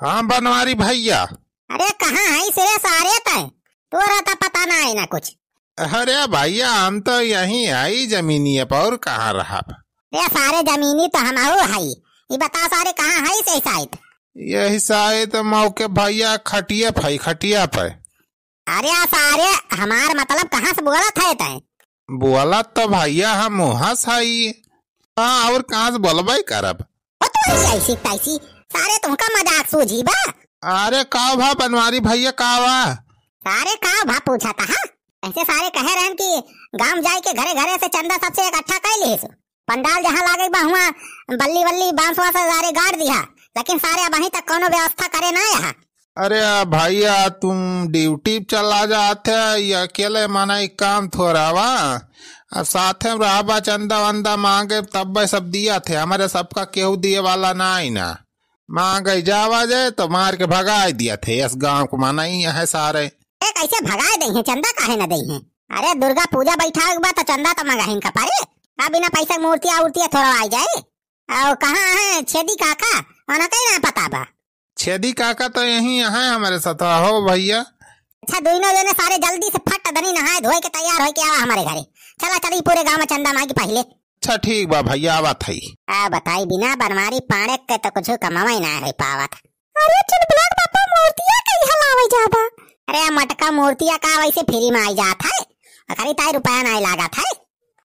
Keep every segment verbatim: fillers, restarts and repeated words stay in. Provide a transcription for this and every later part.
हाँ बनवारी भइया। अरे कहाँ है सिरे सारे तय? तोरा तो पता ना है ना कुछ। अरे भइया हम तो यहीं आई जमीनिए पर, और कहाँ रहब? अरे सारे जमीनी तो हम आऊ हई। ई बता सारे कहाँ है से साइत? यही साइत मौके भइया खटिया फई खटिया पे। अरे आ सारे हमार मतलब कहाँ से बोलत है तय? बोलत तो भइया हम वहाँ से हई। हाँ और कहाँ से बोलबे करब? ओ तो ऐसी तैसी सारे तुमका मजाक सूझी बा। अरे का भा बनवारी भइया का बा? सारे का भा पूछा था हाँ? ऐसे सारे कहे रहन कि गांव जाए के घरे घरे से चंदा सबसे इकट्ठा कर लिहिस। पंडाल जहाँ लागे बा हुआ बल्ली बल्ली बांस वांस सारे गाड़ दिया, लेकिन सारे अबहीं तक कोनो व्यवस्था करे ना यहाँ। अरे भइया तुम ड्यूटी पे चला जात है, ये अकेले मना एक काम थोड़ा बा। अब साथे में रहबा चंदा वंदा मांगे तब सब दिया थे, हमारे सबका केहू दिए वाला ना आई ना। मांगे जावा जाए तो मार के भगाई दिया थे, इस गांव को मना ही है सारे। ए, कैसे भगाए दे हैं, चंदा काहे न दे हैं? अरे दुर्गा पूजा बैठा बा तो चंदा तो मंगाहिन का पारे। अब बिना पैसा के मूर्तिया उर्तिया थोड़ा आई जाए। और कहाँ है छेदी काका? ओना कहीं ना पता बा। छेदी काका तो यहीं यहाँ है हमारे साथ, हो भइया। अच्छा दोनों जने सारे जल्दी से फट दनी नहाए धोए के तैयार होए के आवा हमारे घरे। चला चली पूरे गांव में चंदा मांगी पहले। अच्छा ठीक बा भइया आवत हई। आ बताई बिना बनवारी पाड़े के तो कुछ कमावा ही ना है पावत। अरे चुलबुला के बापा मूर्तिया कहीं हलावे जाबा। अरे मटका मूर्तिया का वैसे फ्री में आई जात है, खरीदाई रुपया नहीं लागत है।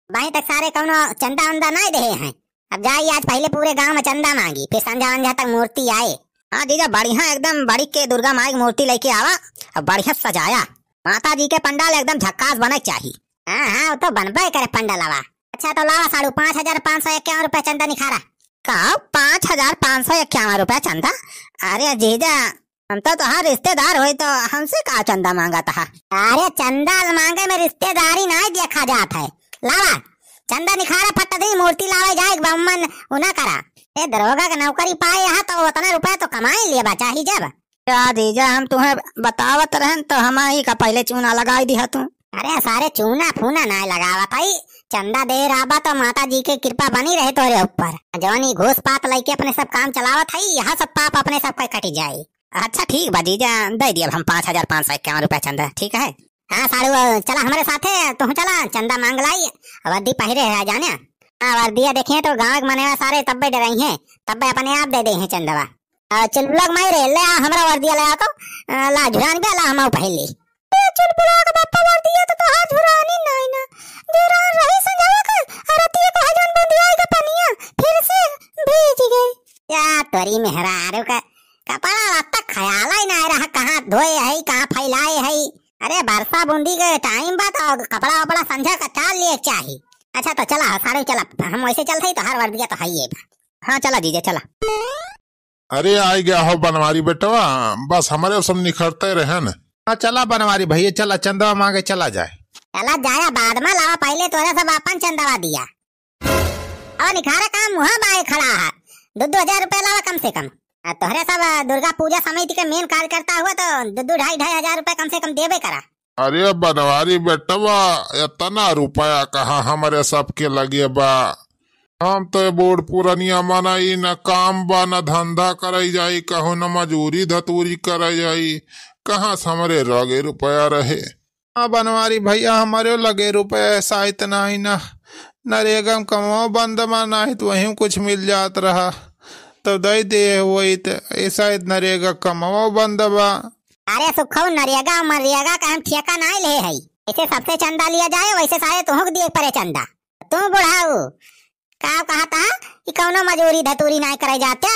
बाई तक सारे कौनो चंदा वंदा नहीं दे हैं। अब जाई आज पहले पूरे गांव में चंदा मांगी, फिर संझा वंझा तक मूर्ति आए। हाँ जीजा बढ़िया एकदम बड़ी के दुर्गा माई की मूर्ति लेके आवा, अब बढ़िया सजाया। माता जी के पंडाल एकदम झक्कास बने के चाही। हाँ हाँ वो तो बनबे करे पंडालवा। अच्छा तो लावा साढ़ू पाँच हजार पाँच सौ इक्यावन रुपया चंदा निखारा। का पाँच हजार पाँच सौ इक्यावन रुपया चंदा? अरे जीजा हम तो तोहार रिश्तेदार होई तो हमसे का चंदा मांगत हा? अरे चंदा मांगे में रिश्तेदारी नहीं देखा जात है। लावा चंदा निखारा फट दी मूर्ति लावे जाए बम्मन उना करा। ए दरोगा के नौकरी पाए हा तो उतना रुपया तो कमाई लिया बा चाही जब। का जीजा हम तुम्हें बतावत रहन तो हम ही का पहले चूना लगाई दिहा तू। अरे सारे चूना फूना ना लगावत हई, चंदा दे रहा बा तो माता जी के कृपा बनी रहे तोरे ऊपर। जौन ई घूस पात लइके अपने सब काम चलावत हई, यह सब पाप अपने सब के कट जाई। अच्छा ठीक बा जीजा, दे दियब हम पाँच हजार पाँच सौ इक्यावन रुपया चंदा, ठीक है? हाँ साढ़ू, चला हमरे साथे, तुहूँ चला, चंदा मांग लाई, वर्दी पहिरे है जाने। हाँ वर्दिया देखिए तो गाँव के मनेवा सारे तब्बे डराई हैं, तब्बे अपने आप दे दे हैं चंदवा। आ, चुलबुला के माई रे, ले आ हमरा वर्दिया ले आ तो, आ, ला झुरान बे ला हम पहन ली। ए चुलबुला के बापा वर्दिया तो तोहार झुरानी नहीं ना, झुरान रही संझवा के, आ रतिया को हजन बूंदिया के पनिया फिर से भीज गए। या तोरी मेहरारू का कपड़ा लत्ता ख्याल ही ना रहा, कहाँ धोए है, कहाँ फैलाए है। अरे बरसा बूंदी के टाइम बा तो कपड़ा वपड़ा संझा का चाल लिए चाही। अच्छा तो चला सारे चला, हम वैसे चलते ही तो हर वर्दिया तो है ही बा। हाँ चला जीजा चला। अरे आ गया हो बनवारी बेटवा, बस हमारे सब निखरते रहन। हाँ चला बनवारी भैया चला, चंदवा मांगे चला जाए। चला जाया बाद में लावा, पहले तोरे सब अपन चंदवा दिया। और निखारा काम मुहा बाए खड़ा है, दो दो हजार रुपया लावा कम से कम। आ, तोहरे सब, आ, दुर्गा पूजा समिति के मेन कार्यकर्ता हुआ तो दो दो ढाई ढाई हजार रुपया कम से कम देबे करा। अरे बनवारी बेटवा, इतना रुपया कहाँ हमरे सबके लगे बा? हम तो बूढ़ पुरनिया मनई, न काम बा, न धंधा करे जाई, कहूँ न मजूरी धतूरी करे जाई, कहाँ से हमरे लगे रुपया रहे? हाँ बनवारी भैया, हमरे लगे रुपया ऐसा इतना ही ना, नरेगा में कमाओ बंद बा, नाही तो वहीं कुछ मिल जात रहा, तो दे दे वही तो, ऐसा नरेगा कमाओ बंद बा। अरे सुखऊ, नरेगा मरेगा का हम ठेका नाई ले हई। ऐसे सबसे चंदा लिया जाए, वैसे सारे तुहूँ के दिए परे चंदा। तू बुढ़ाऊ, का कहा था कि कौनो मजूरी धतूरी नाई करे जाते?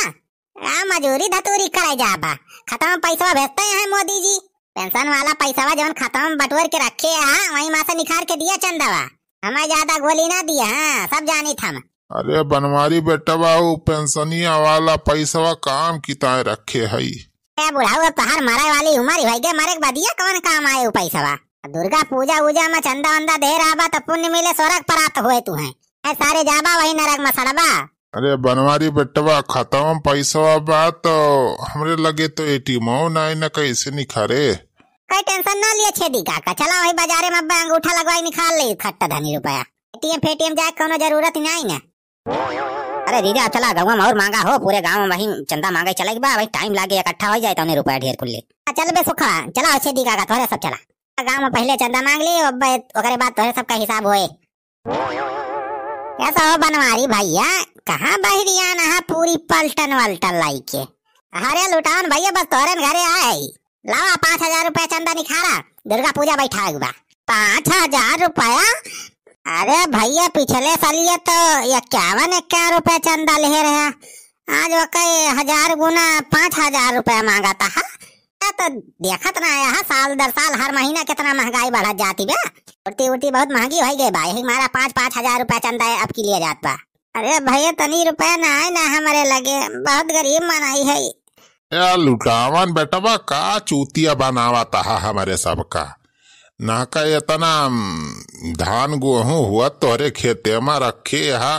आ, मजूरी धतूरी करे जाबा, खाता में पैसवा भेजते हैं मोदी जी। पेंशन वाला पैसवा जौन खाता में बटोर के रखे है, वही मा से निखार के दिया चंदवा। हमें ज्यादा गोली ना दिया, हाँ, सब जानी था हम। अरे बनवारी बेटवा, उ पेंशनिया वाला पैसवा काम किताए रखे हई। ए बुढ़ऊ, अब तोहार मरे वाली उम्र ही होई गे, मरे के बदिया कौन काम आए उ पैसवा? दुर्गा पूजा उजा में चंदा वंदा दे रहा बा तो पुण्य मिले, स्वर्ग प्राप्त हुए तू हैं। ए सारे जाबा वही नरक में सड़बा। अरे बनवारी बेटवा, खाता में पैसवा बा तो हमरे लगे तो एटीएमो नाई न, कैसे निखारे? कोई टेंशन ना लिए छेदी काका, चला वही बाजारे में अब्बे अंगूठा लगवाई निखार ले खट्टा धनी रुपया। एटीएम फेटीएम जाए कोनो जरूरत ही नाई ना। अरे जीजा, अब चला, गउँवा मा और माँगा हो, पूरे गाँव मा वही चंदा माँगे चले के बा, वही टाइम लागे, इकट्ठा होइ जाए तउने रुपया ढेर कुल्ले। आ, चल बे सुखा, चला हो छेदी काका, तोहरे सब चला। गाँव मा पहिले चंदा माँग ली, अब ओकरे बाद तोहरे सबका हिसाब होए। कैसा हो बनवारी भइया, कहाँ बहिरियान हा पूरी पलटन वलटन लाइके? अरे लुटावन भइया, बस तोहरे घरे आए ही। लावा पाँच हजार रुपया चंदा निखारा, दुर्गा पूजा बैठा हुआ। पाँच हजार रुपया? अरे भइया, पिछले सालिए तो इक्यावन इक्यावन रुपया चंदा लिहे रहे, आज ओके हजार गुना पाँच हजार रुपया माँगत हा। ए तो देखत ना आया है, साल दर साल हर महीना कितना महँगाई बढ़त जाती बे। रोटी वोटी बहुत महँगी होइ गई बा, यही मारा पाँच पाँच हजार रुपया चंदा अब की लिया जात बा। अरे भइया, तनी रुपया ना आए ना हमरे लगे, बहुत गरीब मनई है। ए लुटावन बेटवा, का चूतिया बनावत हा हमरे सबका? ना का इतना, उम, धान गोहूँ हुआ तोहरे खेते मा रखे हा,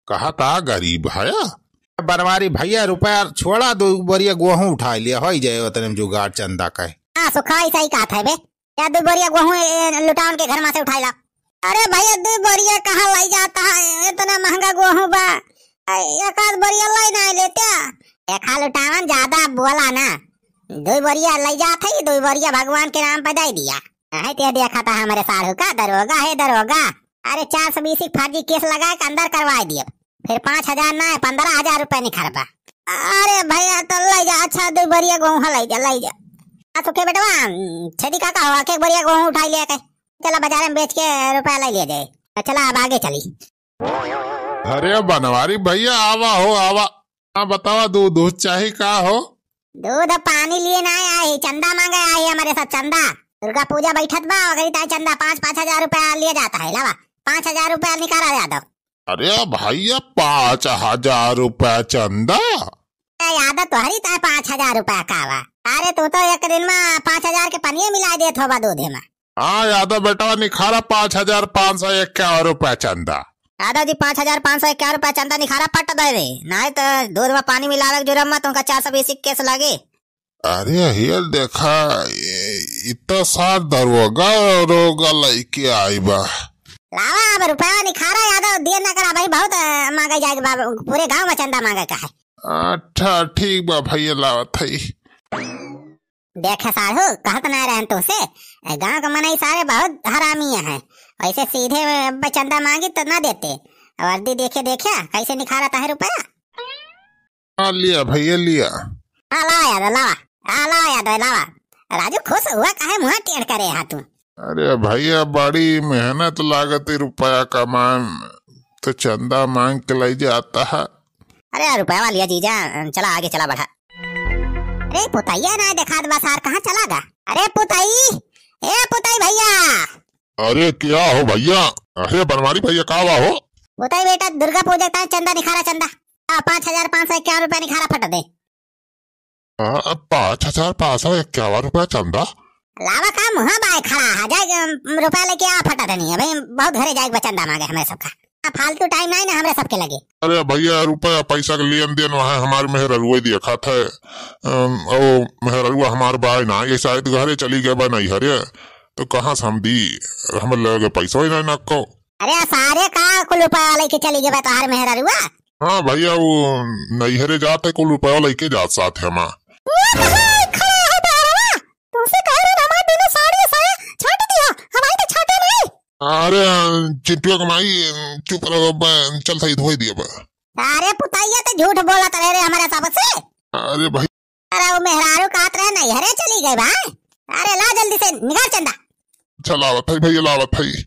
कहत हा गरीब है। बनवारी भइया, रुपया छोड़ा, दुइ बोरिया गोहूँ उठाइ लिया, होइ जाए ओतने मा जुगाड़ चंदा का। हाँ, सुखा ऐसा ही कहत है बे। या दुइ बोरिया गोहूँ, ए, लुटावन के घर मा से उठाइ ला। अरे भइया, दुइ बोरिया कहाँ लइ जात हा, इतना महँगा गोहूँ बा। ए, एक आध बोरिया लइ ना लेत्या। देखा लुटावन, ज्यादा बोला ना, दुइ बोरिया लइ जात है, दुइ बोरिया भगवान के नाम पे दइ दिया। नहीं ते देखत हा हमरे साढ़ू का, दरोगा है दरोगा। अरे चार सौ बीस के फर्जी केस लगाए के अंदर करवाइ दिया। फिर पाँच हजार ना, पन्द्रह हजार रुपया निखरबा। अरे भइया, तो लइ जा, अच्छा, दुइ बोरिया गोहूँ लइ जा, लइ जा। आ, सुखे बेटवा, छेदी काका हो, एक बोरिया गोहूँ उठाइ लिया के। चला, बाजार मा बेच के रुपया लइ लिया जाए। चला, अब आगे चली। अरे बनवारी भइया, आवा हो, आवा। हाँ, बतावा, दूध, दूध चाही का हो? दूध पानी लिए ना आई, चंदा माँगे आई हमरे सब, चंदा। दुर्गा पूजा बैठत बा, ओकरी ताई चंदा पाँच, पाँच हजार रुपया लिए जात है, लावा, पाँच हजार रुपया निकाला यादव। अरे भइया, पाँच हजार रुपया चंदा? ए यादव, तोहरी ताई पाँच हजार रुपया का बा? अरे तू तो एक दिन मा पाँच हजार के पनिये मिलाइ देत होबा दूधे मा। हाँ यादव बेटवा, निखारा पाँच हजार पाँच सौ इक्यावन रुपया चंदा। दादाजी, पाँच हजार पाँच सौ इक्यावन रुपया चंदा निखारा, पट दे दे, नाहीं तो दूध मा पानी मिलावे के जुर्म मा तुमका चार सौ बीस के केस लागे। अरे हेल देखा, ए, इ तो सार दरोगा, दरोगा लइके आई बा। लावा अब रुपया निखारा यादव, दिए ना करा भाई, बहुत, अ, माँगे जाए बा, पूरे गाँव मा चंदा माँगे का है। अच्छा ठीक बा भइया, लावत हई। देखे साढ़ू, कहत ना रहन तुमसे, ए, गाँव के मनई सारे बहुत हरामी हैं। वैसे सीधे में चंदा माँगी तो ना देते। वर्दी देखे, देखे कैसे निखारत है रुपया। हाँ, लिया भइया, लिया। हाँ, लावा यादव, लावा। हाँ, लावा यादव, लावा। राजू, खुश हुआ, काहे मुँह टेढ़ करे हा तू? अरे भइया, बड़ी मेहनत लागत है रुपया कमाए में, तो चंदा माँग के लइ जात हा। अरे रुपया लिया जीजा, चला आगे चला बढ़ा। अरे पुतैया ना देखात बा सार, कहाँ चला गा? अरे पुतई, ए पुतई भइया। अरे क्या हो भइया? अरे बनवारी भइया, का हुआ हो? पुतई बेटा, दुर्गा पूजा का चंदा निखारा, चंदा। आ, पाँच हजार पाँच सौ इक्यावन रुपया निखारा, फट दे। आ, पाँच हजार पाँच सौ इक्यावन रुपया चंदा? लावा का मुँह बाय खड़ा है, जाए, अम, रुपया लेके आ, फटा देनी है भाई, बहुत घरे जाए बा चंदा माँगे हमरे सबका। आ, फालतू टाइम नाहीं ना हमरे सबके लगे। अरे भइया, रुपया पैसा के लेन देन वहाँ हमार मेहररुआ देखत है। अम, ओ मेहररुआ हमार बाय ना, ये शायद घरे चली गए बा नैहरे, तो कहाँ से हम दी, हमरे लगे पैसा ही नहीं ना को। अरे सारे का कुल रुपया लेके चली गए बा तोहार मेहररुआ? हाँ भइया, वो नैहरे जात है, कुल रुपया लेके जात साथ है माँ। ओ भाई, खड़ा है बहरवा। तुमसे कह रहे ना, हमारे बिना साड़ी साया छाट दिया, हमारी तो छाटे नहीं। अरे, चिंटुआ के माई, चुप रहो, ब-, चल सही धोई दिया बा। अरे पुतैया तो झूठ बोलत रहे रे हमारे सबसे। अरे भाई। अरे वो मेहरारू कहत रहे नैहरे चली गई बा। अरे ला जल्दी से निकाल चंदा। अच्छा लावत है भइया, लावत है।